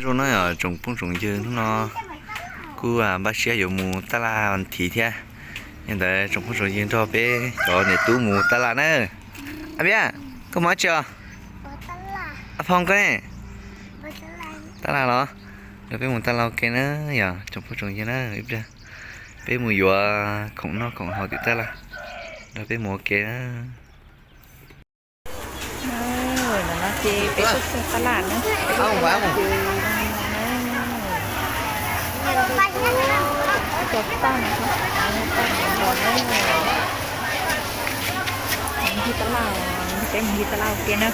Zoo no yog tsoom phooj tsoom ywg, hnub no kuj npaj siab yuav mus taj laj thiv thiab. Yog li ntawd tsoom phooj tsoom ywg nrog peb cov niam tub mus taj laj na. Ab Piab, koj mus dab tsi os? Ab Phoo koj ne? Taj laj los? Nrog peb mus taj laj ua ke na, yog tsoom phooj tsoom ywg na. Ib pliag peb mus yuav khoom noj khoom haus tim taj laj, nrog peb mus ua ke na. No ces peb tuaj txog taj laj na. Cov paj no, peb mus yug taj laj, peb mus yug taj laj ua ke na.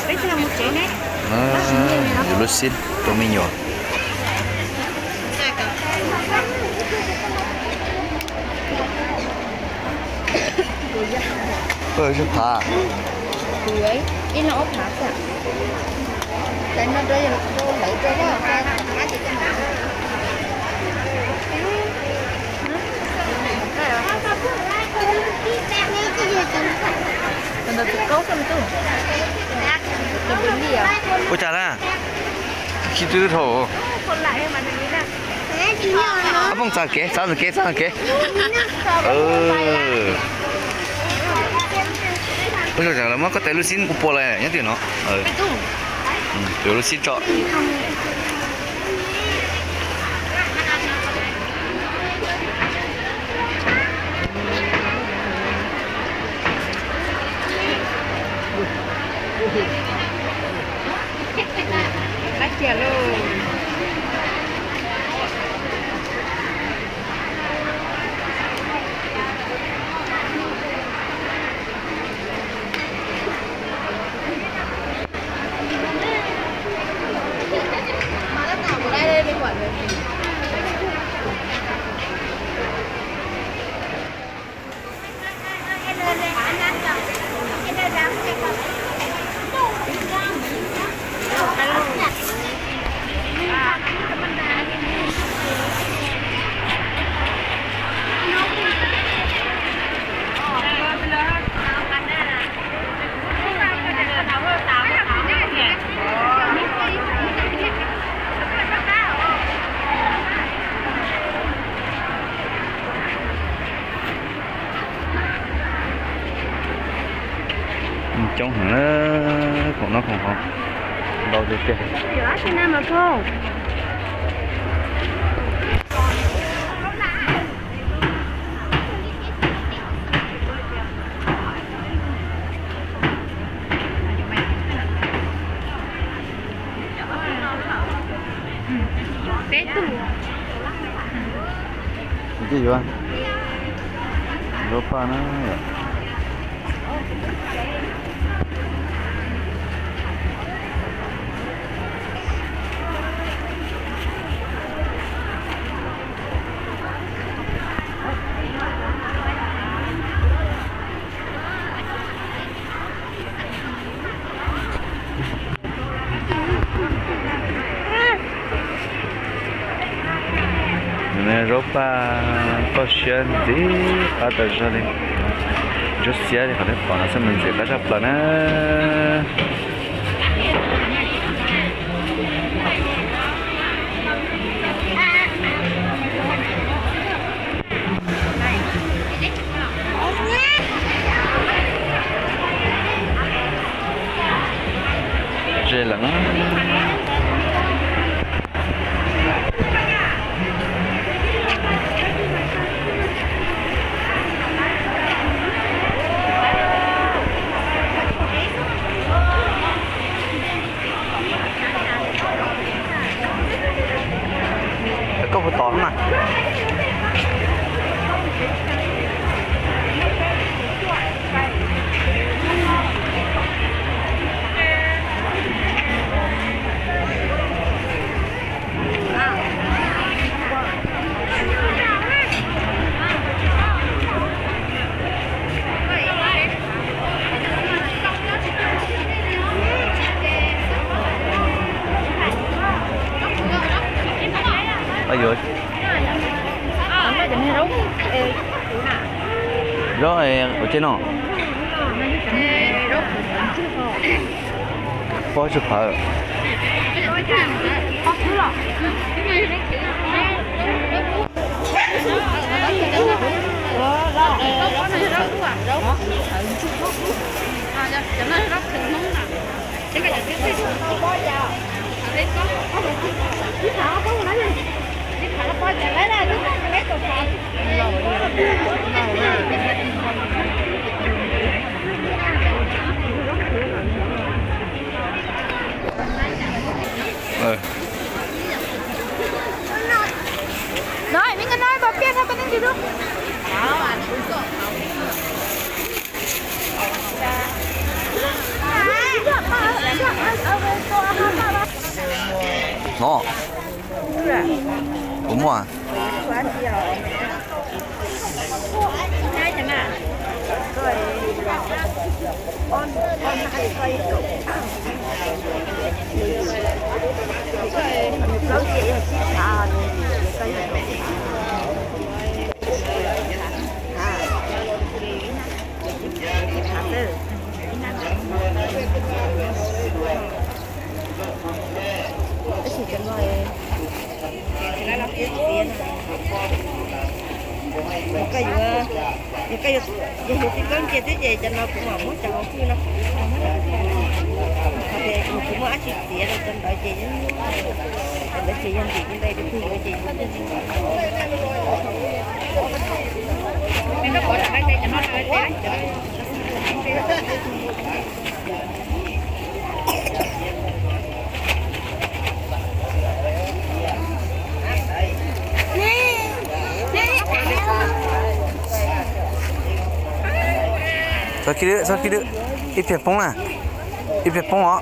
Peb tsis los mus tsev ne. Yuav lub xib rau me nyuam. Phav, ib leeg ob phav xwb. Ua cas na? Khib twb dhau. Ab Phoo txav kev, txav kev, txav kev. Ua cas lawv muab koj tais lub xib ua puas lawm nyob tim no? Yuav lub xib tso. Qab kiag lauj. Coob heev, khoom noj khoom haus ntau tiag tiag. Peb tug. Tus twg yuav? Zaub paj na yom. Zaub paj toj siab ntxiv qab tas zog li. Ntsuab xiab li qhov nej pom no xwb mas ntxim qab zaj plaws na. Ze lawm. Koj puas tom mas? Yuav zaub ua teb no. Pob tshuaj phawv. Nói, mấy người nói bà biết nó có tiếng gì không? Ngon. Ua muaj. Tab sis cov no, yog koj yuav, yog koj yuav, yog yuav tib kab nce thiab ces cov no kuv mam muab cov hauv fwj no, kuv muaj dab tsi txiav rau cov ntawd ces, cov ntawd ces yog ntim li ntawd ces, Txhob khib dwb, txhob khib dwb, ib pliag poob na, ib pliag poob os.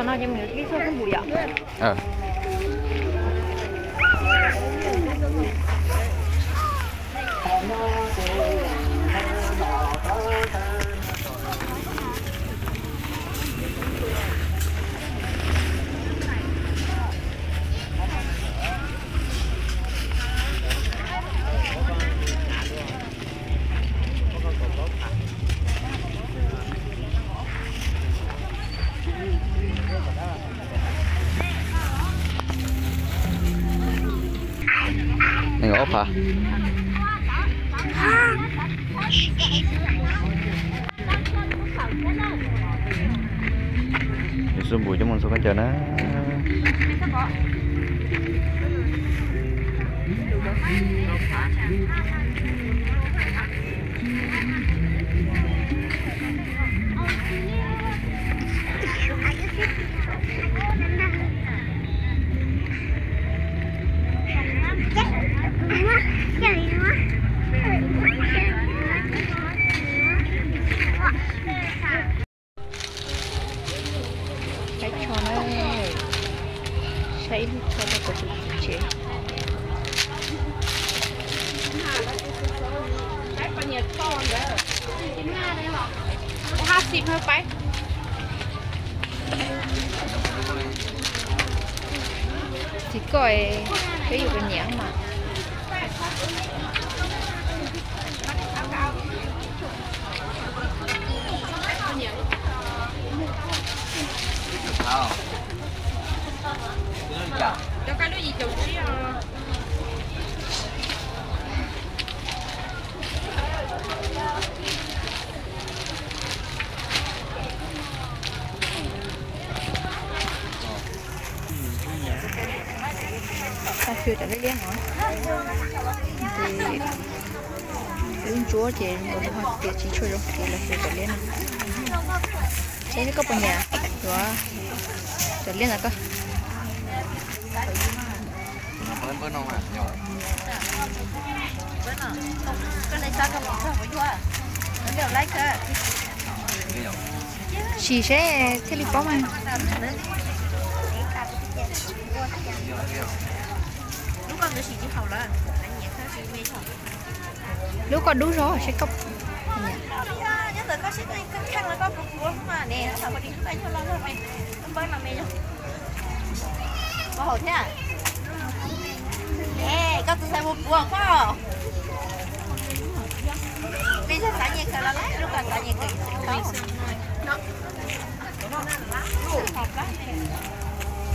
Tom no ces mus yuav ib txoj kub npum yom. Nees nkaum ob phav. Yus xub npum coj mus ntxhua khaub ncaws na. Saib tsho na, saib ib lub tsho rau pem tus tsev. Txiv koj, peb yuav pes nyiam mas. Tau xyuas cov liab liab no, ces lub ntsuab ces nkaus ho tias tsis tshua zoo ces los xyuas cov liab no. Saib koj puas nyiam yuav cov liab ntawd koj. Sim seb thiaj li paub mas. Lub ko dub zog seb koj. Nyob ntawm koj seb koj puas haum thiab. Koj tus ntxhais puas puas koj? Peb yog xav nyias kawm los lawm, lub ko xav nyias kawm tsis tau.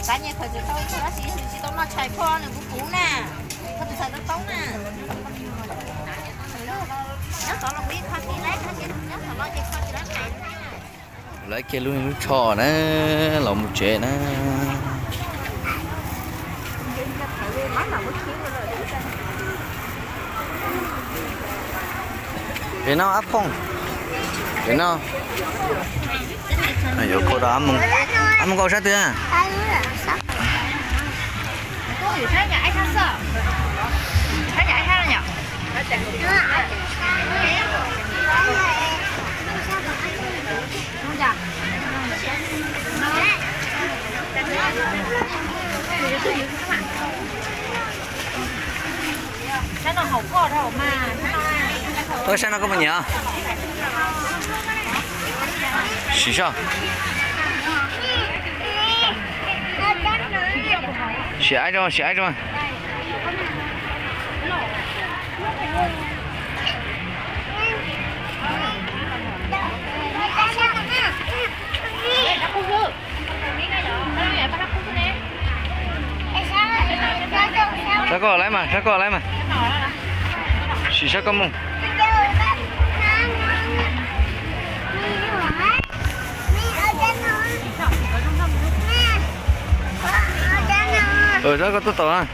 Xav nyias kawm tsis tau tab sis tsis tau noj tshais phoj nws puv puv na. Koj tus ntxhais tau tau na. Nyob tod los kuv ib qho tij laib, nyob tod los ces kho tsis laib. Lawv kiag lub lub tsho na, los mus tsev na. Pem no ab phooj, pem no. Yuav kho rau ab moo, ab moo koj sab twg? Ua sab no koj puas nyiam? Sim soj. Sim aib zoo, sim aib zoo. Sab koj lawm mas, sab koj lawm mas. Sim sab koj mus. Sab koj tuaj tod.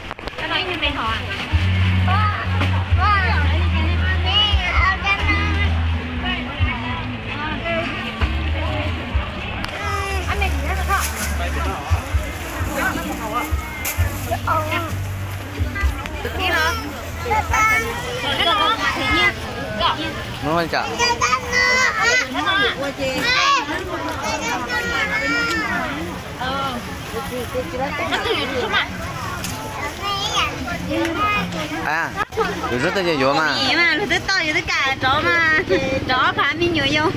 Lwm zaub twb yuav mas, lwm twb tau, yus twb kam rov mas, rov ob phav me nyuam yau.